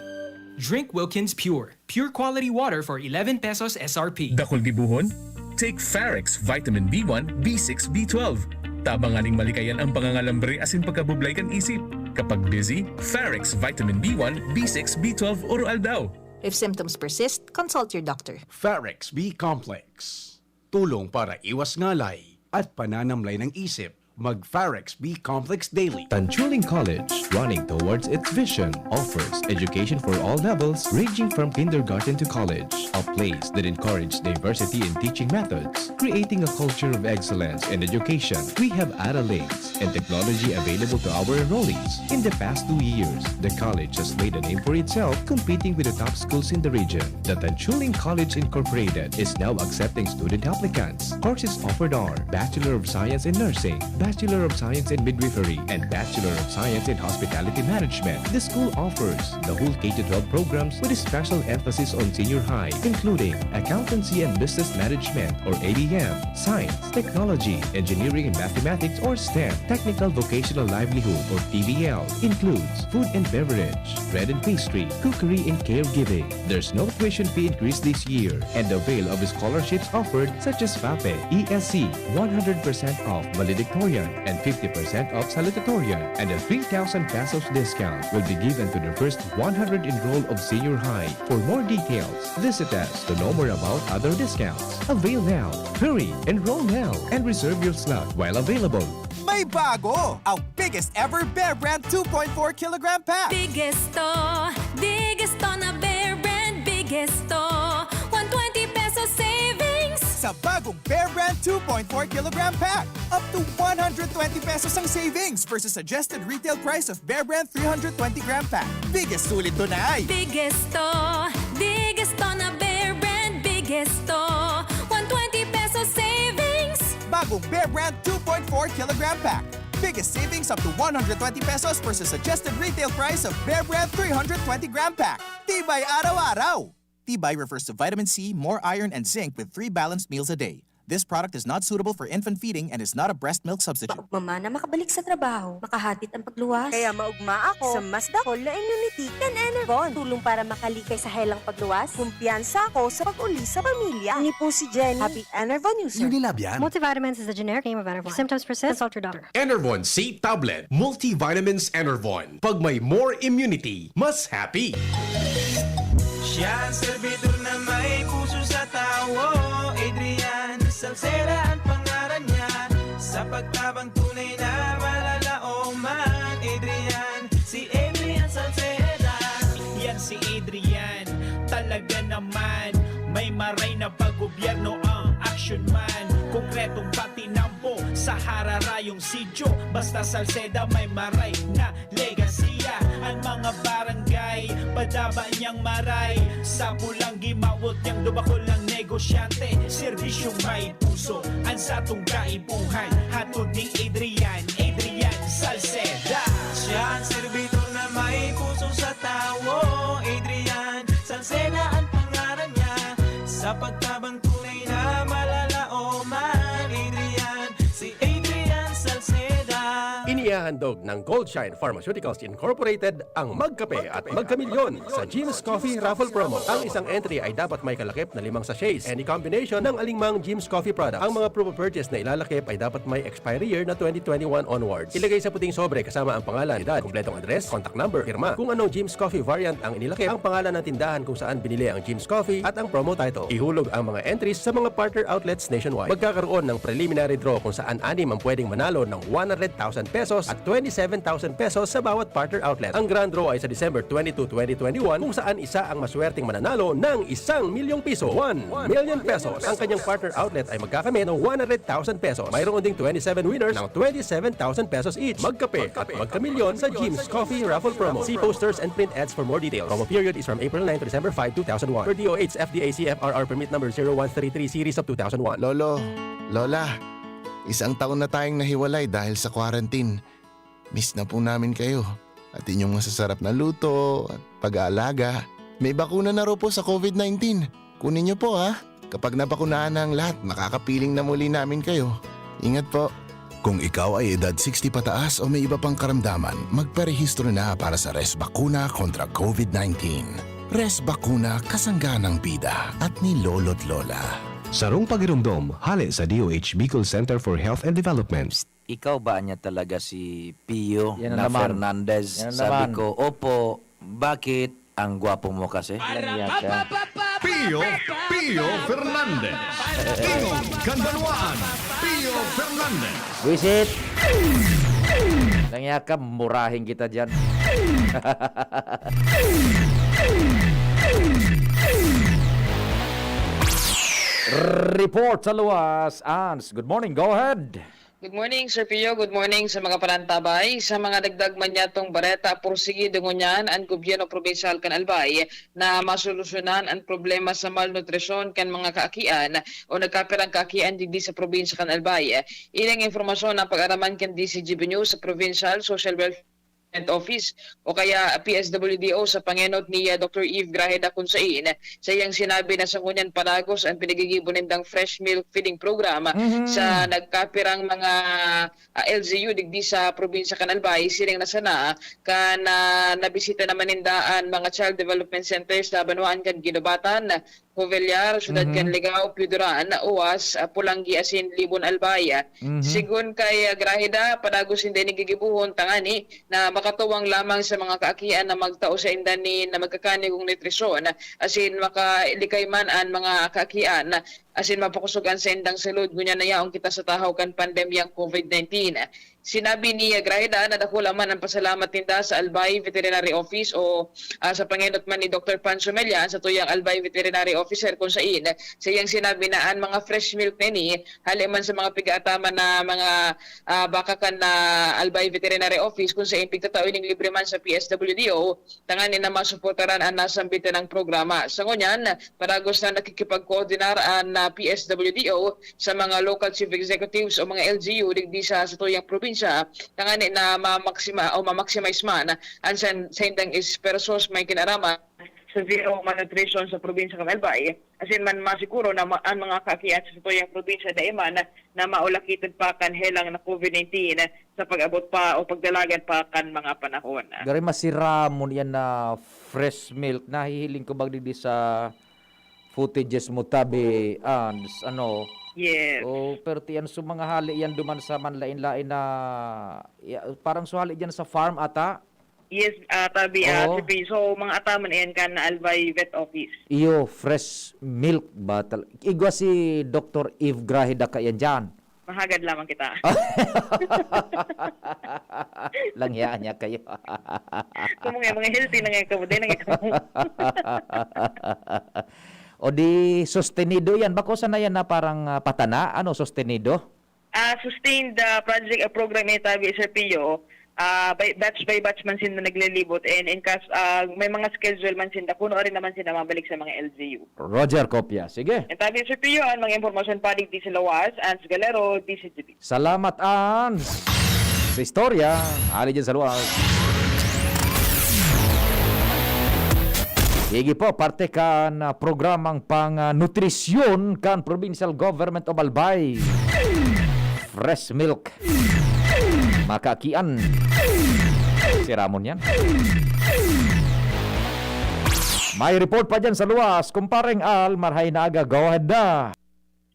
Drink Wilkins Pure. Pure quality water for eleven pesos S R P. Dakul gibohon? Take Farex Vitamin B one, B six, B twelve. Tabang nganing malikayan ang pangangalambre asin pagkabublay kan isip. Kapag busy, Farex Vitamin B one, B six, B twelve, Oro Aldaw. If symptoms persist, consult your doctor. Farex B Complex. Tulong para iwas ngalay at pananamlay ng isip. Mag Farex B Complex Daily. Tanchuling College, running towards its vision, offers education for all levels, ranging from kindergarten to college. A place that encourages diversity in teaching methods, creating a culture of excellence in education. We have Ara links and technology available to our enrollees. In the past two years, the college has made a name for itself competing with the top schools in the region. The Tanchuling College Incorporated is now accepting student applicants. Courses offered are Bachelor of Science in Nursing, Bachelor of Science in Midwifery, and Bachelor of Science in Hospitality Management. The school offers the whole K to twelve programs with a special emphasis on senior high, including Accountancy and Business Management or A B M, Science, Technology, Engineering and Mathematics or STEM, Technical Vocational Livelihood or T V L, includes food and beverage, bread and pastry, cookery and caregiving. There's no tuition fee increase this year, and avail of scholarships offered such as FAPE, E S C, one hundred percent off valedictorian and fifty percent off salutatorian, and a three thousand pesos discount will be given to the first one hundred enroll of senior high. For more details, visit us to know more about other discounts. Avail now. Hurry! Enroll now and reserve your slot while available. May bago! Ang biggest ever Bear Brand two point four kilogram pack! Biggest to, biggest to na Bear Brand, biggest to. One twenty pesos savings! Sa bagong Bear Brand two point four kilogram pack. Up to one hundred twenty pesos ang savings versus suggested retail price of Bear Brand three hundred twenty gram pack. Biggest sulit to na ay! Biggest to, biggest to na Bear Brand, biggest to. One twenty pesos savings! Bagong Bear Brand two point four kilogram pack. Biggest savings up to one hundred twenty pesos versus suggested retail price of Bear Brand three hundred twenty gram pack. Tibay araw-araw! Tibay refers to vitamin C, more iron, and zinc with three balanced meals a day. This product is not suitable for infant feeding and is not a breast milk substitute. Maugma man na makabalik sa trabaho, makahatid ang pagluwas. Kaya maugma ako sa mas dakol na immunity kan Enervon. Tulong para makalikay sa helang pagluwas. Kumpiyansa ako sa pag-uli sa pamilya. Ini po si Jenny, happy Enervon user. Unilab yan. Multivitamins is the generic name of Enervon. If symptoms persist, consult your doctor. Enervon C Tablet, Multivitamins Enervon. Pag may more immunity, mas happy. Siya ang serbidor na may puso sa tawo. Adrian Salceda ang pangaran niya. Sa pagtabang tunay na malalaoman, Adrian, si Adrian Salceda. Yan si Adrian, talaga naman. May maray na pag-gobyerno ang action man. Konkretong patinampo sa hararayong sityo. Basta Salceda may maray na legasiya. Ang mga barangay, padaba niyang maray. Sa pulang gimawot niyang dubakol ng negosyante. Serbisyong may puso, ang satong kaipuhan. Hatod ni Adrian, Adrian Salceda. Siya ang serbidor na may puso sa tawo. Adrian Salceda ang pangaran niya. Sa pagtabang tunay na malalaoman, Adrian, si Adrian Salceda. Inihahandog ng Goldshine Pharmaceuticals Incorporated ang Magkape at Magkamilyon sa Jim's Coffee Raffle Promo. Ang isang entry ay dapat may kalakip na limang sachets, any combination ng alingmang Jim's Coffee product. Ang mga proof of purchase na ilalakip ay dapat may expiry year na twenty twenty-one onwards. Ilagay sa puting sobre kasama ang pangalan, edad, kumpletong address, contact number, pirma. Kung anong Jim's Coffee variant ang inilakip, ang pangalan ng tindahan kung saan binili ang Jim's Coffee at ang promo title. Ihulog ang mga entries sa mga partner outlets nationwide. Magkakaroon ng preliminary draw kung saan anim ang pwedeng manalo ng one hundred thousand pesos at twenty-seven thousand pesos sa bawat partner outlet. Ang grand draw ay sa December twenty-two, twenty twenty-one, kung saan isa ang maswerteng mananalo ng isang milyong piso, one million pesos. Ang kanyang partner outlet ay magkakamit ng one hundred thousand pesos. Mayroon ding twenty-seven winners ng twenty-seven thousand pesos each. Magkape at magkamilyon sa Jim's Coffee Raffle Promo. See posters and print ads for more details. Promo period is from April nine to December five, two thousand one. Per D O H F D A C F R R permit number zero one three three series of two thousand one. Lolo, Lola, isang taon na tayong nahiwalay dahil sa quarantine. Miss na po namin kayo at inyong masasarap na luto at pag-aalaga. May bakuna na raw po sa COVID nineteen. Kunin niyo po, ha. Kapag nabakunahan na ang lahat, makakapiling na muli namin kayo. Ingat po. Kung ikaw ay edad sixty pataas o may iba pang karamdaman, magparehistro na para sa Res Bakuna kontra COVID nineteen. Res Bakuna, kasangga ng bida at ni Lolo't Lola. Sarong pagiromdom, hale sa D O H Bicol Center for Health and Development. Ikaw ba niya talaga si Pio Yan na na naman. Fernandez? Yan na Sabi naman. ko, opo. Bakit? Ang gwapo mo kasi. Yan, yan siya. Pio, Pio Fernandez. Tingog kan Banwaan, Pio Fernandez. Buwisit! Nangya ka, murahin kita dyan. Report sa luwas, Ans. Good morning, go ahead. Good morning, Sir Pio. Good morning sa mga panantabay. Sa mga dagdag man yatong bareta, porsigido ngunyan ang gobyerno probinsyal kan Albay na masolusyonan ang problema sa malnutrisyon kan mga kaakian o nagkapirang kaakian digdi sa probinsya kan Albay. Ining impormasyon ang pag-araman kan D C G B News sa Provincial Social Welfare Office o kaya P S W D O sa pangenot ni, ah, Doctor Eve Grajeda, kun sain sa iyang sinabi na sa ngunyan palagos ang pinagigibo nindang fresh milk feeding program Mhm. sa nagkapirang mga, ah, L G U digdi sa probinsya kan Albay, siring na sana kan, ah, nabisita naman ninda an mga child development centers sa banwaan kan Guinobatan, Covellar, Syudad Mhm. kan Ligao, Pioduran, Uas, ah, Polangui asin Libon Albay. Mhm. Sigon kay, ah, Graheda, padagos sinda ini gigibohon tangani na makatuwang lamang sa mga kaakian na magtao sainda nin magkakanigong nutrisyon, asin makalikay man an mga kaakian, asin mapakosog an saindang salud ngunyan na yaon kita sa tahaw kan pandemyang covid nineteen. Sinabi ni Graheda na dakula man an pasalamat ninda sa Albay Veterinary Office o, ah, sa pangenot man ni Doktor Pancho Melian sa tuyang Albay Veterinary Officer, kung sain sa iyang sinabi na an mga fresh milk na ini hali man sa mga pigaataman na mga, ah, baka kan, ah, Albay Veterinary Office, kung sain pigtatao ining libre man sa P S W D O, tanganing na masuportaran an nasambit na programa. Sa ngunyan, padagos na nakikipagkoordinar an, ah, P S W D O sa mga local chief executives o mga L G U digdi sa satuyang probinsya, tanganing na ma-maxima-, o ma-maximize man an san-, saindang espersos may kinaraman sa zero malnutrition sa probinsya kan Albay. Asin man masiguro na ma-, an mga kaakian sa satuyang probinsya dai man na maulakiton pa kan helang na covid nineteen sa pag-abot pa o pagdalagan pa kan mga panahon. Gari masiramon yan na fresh milk. Nahihiling ko bang digdi sa footages mo, tabi, Ans, ano? Yes. Oh, pero ti yan, so, mga hali yan duman sa manlain-lain na, ya-, parang so hali dyan sa farm ata? Yes, ah, tabi, ah, Oo. C P. So, mga ataman yan kan Albay Vet Office. Iyo, fresh milk bottle. Igwa si Doktor Eve Graheda ka yan dyan. Mahagad lamang kita. Langya niya kayo. Kung mga, mga healthy na nga ikaw, di na nga ikaw. O di, sostenido yan. Bako sana yan na parang, ah, patana? Ano, sostenido? Ah, sustained, ah, project, ah, program ito, tabi, Sir Pio. Ah, by, batch by batch man sinda naglilibot. And in case, ah, may mga schedule man sinda, kuno rin naman sinda mabalik sa mga L G U. Roger Copia. Sige. Ang tabi, Sir Pio, ang mga impormasyon pa digdi sa Lawas, Ans Galero, D C G B. Salamat, Ans. Sa istorya, ali dyan sa luwas. Sige po, parte kan, ah, programang pang, ah, nutrisyon kan Provincial Government of Albay. Fresh milk. Makakian. Si Ramon yan. May report pa dyan sa luwas. Kumpareng Al, marhay na aga. Go ahead na.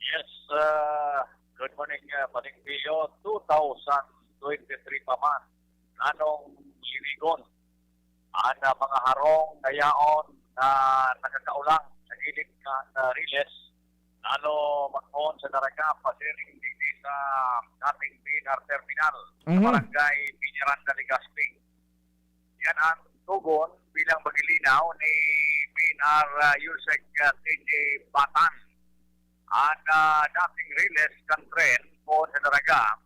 Yes, ah, good morning, ah, Paring Pio. Two thousand twenty-three pa man, nanong linigon an, ah, mga harong na yaon na nakakaulang sa gilid kan, ah, riles, lalo magpoon sa Daraga, pasiring digdi sa dating P N R terminal sa Mhm. barangay Peñaranda, Legazpi. Yan ang tugon bilang pagilinaw ni P N R, ah, USEC, ah, T J Batan. An, ah, dating riles kan tren poon sa Daraga,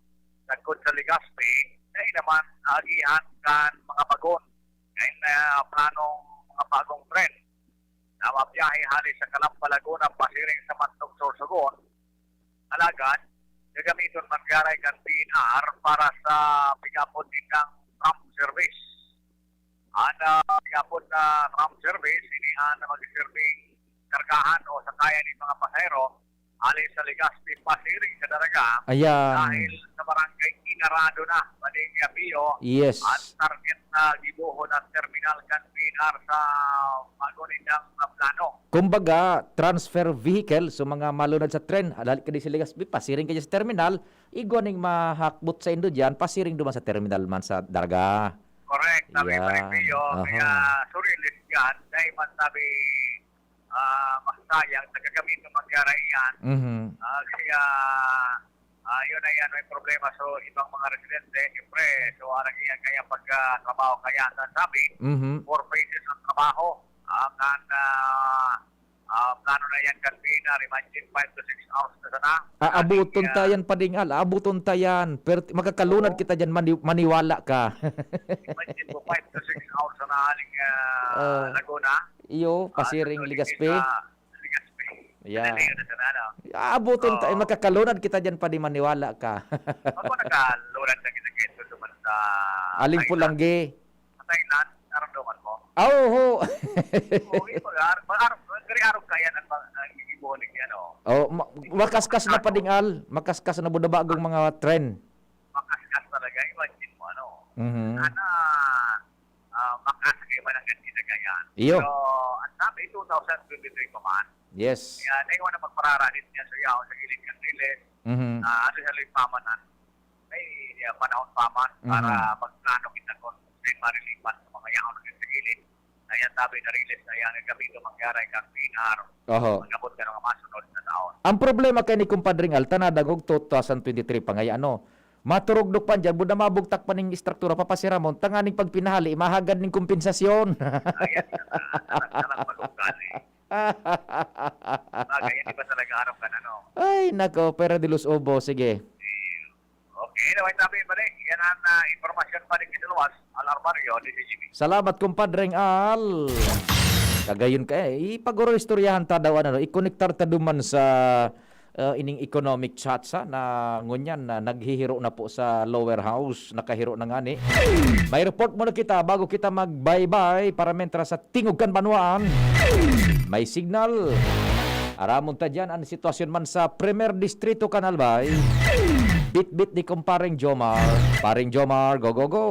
sagkod sa Legazpi, dai naman agihan kan mga bagon. Dai na planong mga bagong tren na mabiyahe hali sa Calamba, Laguna, pasiring sa Mandog, Sorsogon. Alagad, gagamiton man garay kan P N R para sa pag-apod nindang tram service. An, ah, pag-apod na tram service, ini an magsiserbing kargahan o sakayan nin mga pasahero hali sa Legazpi pasiring sa Daraga Ayan. dahil sa barangay Inarado na, Pading Apio, Yes. an target na gibohon na terminal kan P N R sa bago nindang, ah, plano. Kumbaga, transfer vehicle, so mga malunad sa tren, dali ka di sa Legazpi, pasiring ka dyan sa terminal, igwa ning mahakbot sa indo dyan, pasiring duman sa terminal man sa Daraga. Correct, sabi Yeah. Paring Pio. Aha. Kaya, surilis yan, dahil man sabi, ah, masayang, nagagamit ng magkara iyan. Mhm. Ah, kaya, ah, yun na yan, may problema. So, ibang mga residente, siyempre, so, arang iyan kaya pagkatrabaho kaya sa sabi, Mhm. four phases ang trabaho. Ah, kan, ah, ah, plano na yan kan P N R, imagine, five to six hours na sana. Aabuton Ating, ah, ta yan, Pading Al, aabuton ta yan. Pero t-, makakalunad Oo. kita dyan, mani-, maniwala ka. Imagine mo, five to six hours na aling, ah, Ah. Laguna. Iyo, Ah, pasiring sa Legazpi. Sa Legazpi. Yeah. Ano na yun, sa ano? Aabuton ta, Oo. makakalunad kita dyan, Pading, maniwala ka. Ako nakalunad na kita, kaya ito naman sa Aling Thailand. Pulanggi. Sa Thailand, naramdaman mo? Ah, oho. Oo, yung mag-ar-, mag-ar-, mag-ar-, kaya ang mga, ang gigibuhon ni ano. Oh, ma-, makaskas na, Ano? Pading Al. Makaskas na budabagong mga tren. Makaskas talaga. Imagine mo, ano? Mhm. Sana, ah, makasakay man ang ganyan na ganyan. Iyo. Pero, ang sabi, two thousand twenty-three pa man. Yes. Kaya naiwan na pagparara din niya sa yaon sa gilid ng riles. Mhm. Ah, ano siya, lipaman na. May, ah, panahon pa man para Mhm. magplano kita kung may marilipan sa mga yaon na sa gilid. Ayan, sabi na riles na yan, ang gabi ito mangyari kang pinar. Oho. Mag-abot ka ng masunod na taon. Ang problema kay ni Kumpadring Alta, nadangog two thousand twenty-three pa ngay, ano, maturugdok pa dyan, buda mabugtak pa ning istruktura, papasiramon, tanganing pag pinahali, mahagad ning kompensasyon. Ayan, sa, sa, sa, sa, pag-ugali. Bagay, hindi ba talaga aram ka na, no? Ay, nako, Pera de los Ubo, sige. Okay, anyway, sabi pa rin, yan ang, ah, impormasyon pa rin kinaluwas, Alarmario, D C G B. Salamat, Kumpadreng Al. Kagayon ka, eh, ipag-oro-istoryahan ta daw, ano, ikonektar ta duman sa, ah, ining economic chat sa na ngunyan na naghihiro na po sa lower house, nakahiro na ngani. May report muna kita bago kita mag-bye-bye para mentra sa Tingog kan Banwaan. May signal. Aramon ta diyan an sitwasyon man sa Primer Distrito kan Albay. Bitbit ni Kumpareng Jomar. Pareng Jomar, go, go, go!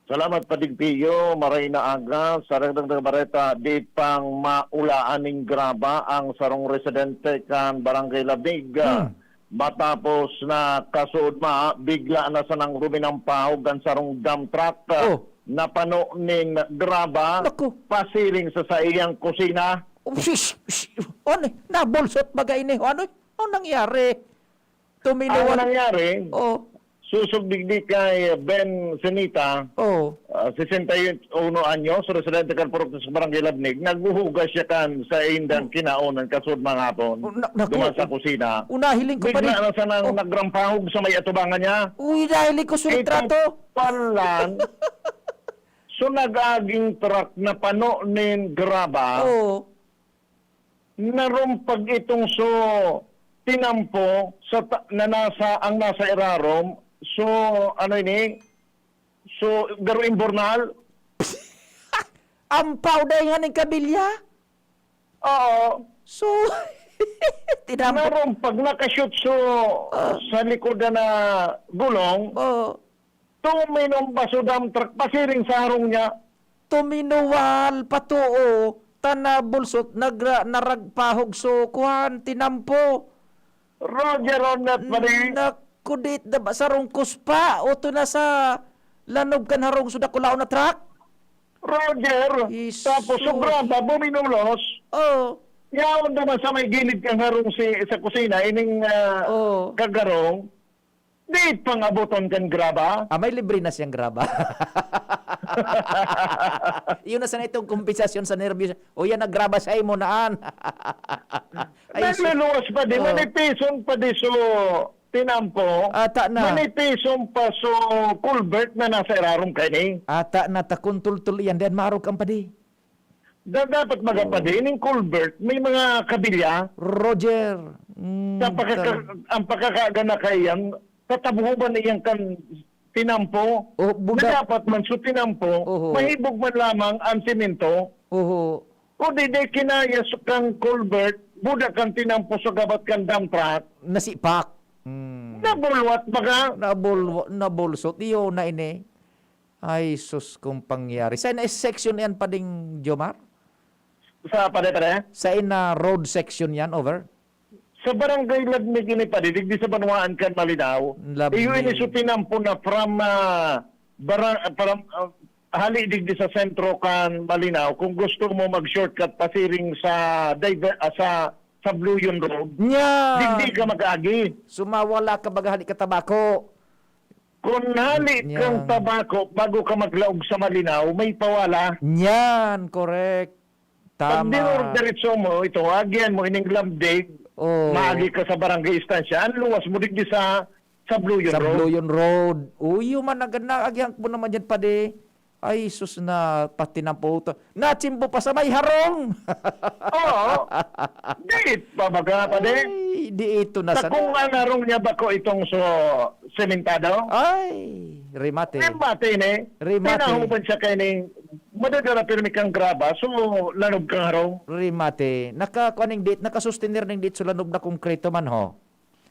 Salamat, Padigpiyo. Maray na aga. Sa dagdag na bareta, di pang maulaan ning graba ang sarong residente kan Barangay Labig. Hmm. Matapos na kasuodma, bigla na sanang ruminampahog an sarong dump truck, ah, Oh. na pano nin graba Naku. pasiring sa saiyang kusina. Oh, sis, sis, ano, nabulsot baga ini? Ano, ano nangyari? Tuminuwal. Ang nangyari, Oh. susog digdi kay Ben Senita, Oh. ah, sesenta y uno anyos, residente kan Purok sa Barangay Labnig, naghuhugas siya kan sa indang Oh. kinaon ng kasud mga hapon. Oh, na-, naku, Duman sa oh. kusina. Oh, nahiling ko pa Bigla rin. na sanang Oh. nagrampahog sa may atubangan niya. Uy, nahiling ko sa Ito retrato. palan. So, nag-aging truck na pano nin graba. Oo. Narumpag itong so tinampo sa ta-, na nasa, ang nasa irarom. So, ano ini? So, garo imbornal. Ampaw, dai nga ning kabilya? Oo. So, tinampo. Narumpag, nakashoot so Ah. sa likod na, na gulong. Oo. Tuminomba so dump truck, pasiring sa harong niya. Tuminuwal, patuo, ta nabulsot, nagra-, naragpahog so kuwan, tinampo. Roger, on that, pare. Naku, dit na ba, sarong kuspa, o to na sa lanog kan harong so dakulaon na truck? Roger, Jesus. Tapos sobra pa, buminulos. Oh. Yaon naman sa may gilid kan harong si, sa kusina, ining, ah, Oh. kagarong. Di pang-aboton kan graba. Ah, may libre na siyang graba. Yun na sana itong kompensasyon sa nerbiyos. O yan, nagraba sa imo naan. Ay, sus. Nagluluwas pa di, Oh. manipison pa di so tinampo. Ata na. Manipison pa so culvert na nasa irarom kaini. Ata na, ta kuntultul iyan, diyan maarog ang padi. Da-, dapat magapadi, Oh. ning culvert, may mga kabilya. Roger. Mm, Sa pakaka-, tar- ang pakakagana kaiyan, tatabuhoban na iyang kan tinampo, Oh, na buda- dapat man so tinampo, Oho. mahibog man lamang ang semento. Oho. O di, di kinaya sa kang culvert, buda kang tinampo sa gabat kang dump truck. Nasipak. Mm. Nabulwat baga. Nabulwa-, nabulsot. Iyo na ini. Ay, sus, kung pangyari. Sa ina section yan, Pading Jomar? Sa pare, pare? Sa ina road section yan, over? Sa Barangay Lagmig ini, pare, digdi sa Banwaan kan Malinao. Lagmig. Iyo ini so tinampo na from, ah, bara-, from, ah, hali digdi sa sentro kan Malinao. Kung gusto mo mag-shortcut pasiring sa diver-, ah, sa, sa Bluyon Road, Nya! digdi ka mag-agi. Sumawala ka baga hali ka Tabaco. Kun hali Yan. kang Tabaco, bago ka maglaog sa Malinao, may pawala. Yan, correct. Pag Tama. dinurog diretso mo, ito, agyan mo, ining Lamdig, Oo. maagi ka sa barangay istansya, ang luwas mo digdi sa, sa Bluyon Sa Road. Bluyon Road. Uy, yung man, nag-, naagyan ko naman dyan, padi. Ay, sus na, pati na po ito. Natsimbo pa sa may harong. Oo. Di pa baga, padi. Ay, di ito na Sa sana. kung ang harong niya bako itong so sementado? Ay, remate. Remate ni. Remate. Tinahuban siya kay ning madadala pirmi kang graba, so lanog kang harong. Remate. Naka, kuan ning dit, nakasustener ning dit so lanog na konkreto man, ho.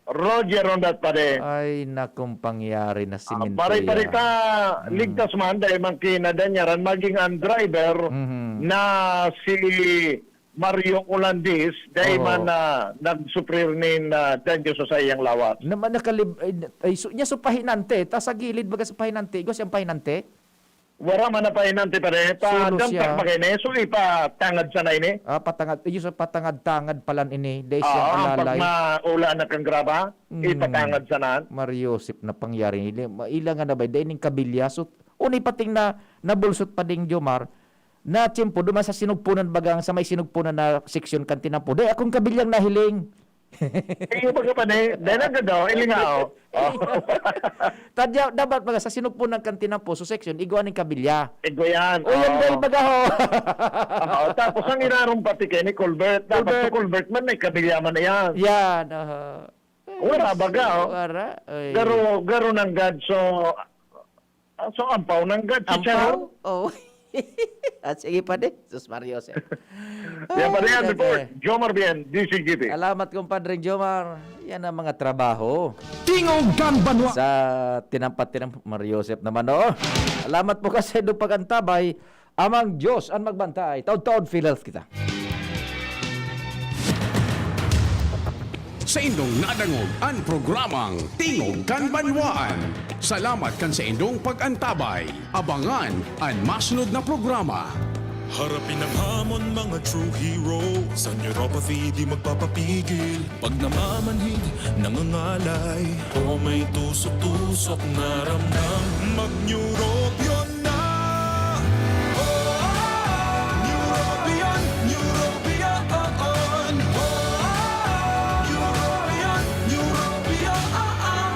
Roger on that, pare. Ay, nakong pangyari na Ah, siminto pare, pare, yan. ta, Hmm. ligtas man, dahil man kinadanyaran, maging ang driver Mhm. na si Mario Olandis, dai Oo. man na nagsuprir nin, ah, danyo sa saiyang lawas. Naman nakalib... Ay, ay, su, niya su pahinante, ta sa gilid baga sa pahinante, igwa siyang pahinante? Wara man na pahinante pa rin. Pa Sulo damtak siya. pa kayo, so ipatangad sana ini. Ah, patangad, iyo sa patangad-tangad palan ini, dai siya Ah, pag alalay. maula na kang graba, Mm. ipatangad sana. Mario Joseph na pangyari nila. Maila nga na ba? Dai ning kabilya. So, unay pating na nabulsot pa ding Jomar, na tiyempo, duman sa sinugpunan bagang, sa may sinugpunan na seksyon kan tinampo. Dai, akong kabilyang nahiling. Iyo baga pa ni, dahil ang ganda, oh, ilingaw. Oh. Tadya, dapat baga sa sinugpunan kan tinampo, so seksyon, igwa ning kabilya. Igwa yan. O, yan oh. dahil baga ho. Oo, tapos ang inarong pati kay ni Colbert. Dapat Colbert. sa Colbert man, may kabilya man na yan. Yan, aha. Wala baga, oh. Wala. Ay. Garo, garo ng God, so, ah, so ampaw ng God, si Charo. Ampaw? Oh. At sige pa din, Sus Mario Joseph. Yan pa rin ang Ay, report. grabe. Jomar Bien, D C G T. Salamat, Compadre Jomar. Yan ang mga trabaho. Tingog kan Banwa. Sa tinampat-tinamp, Mario Joseph naman, oh. Salamat po kasi do pag-antabay. Amang Diyos ang magbantay. Taod-taod, PhilHealth kita. Sa indong nadangog an programang Tingog kan Banwaan. Salamat kan sa indong pag-antabay. Abangan an masunod na programa. Harapin ang hamon, mga true heroes. Sa neuropathy, di magpapapigil. Pag namamanhid, nangangalay. O may tusok-tusok na ramdam. Mag-neuropathy.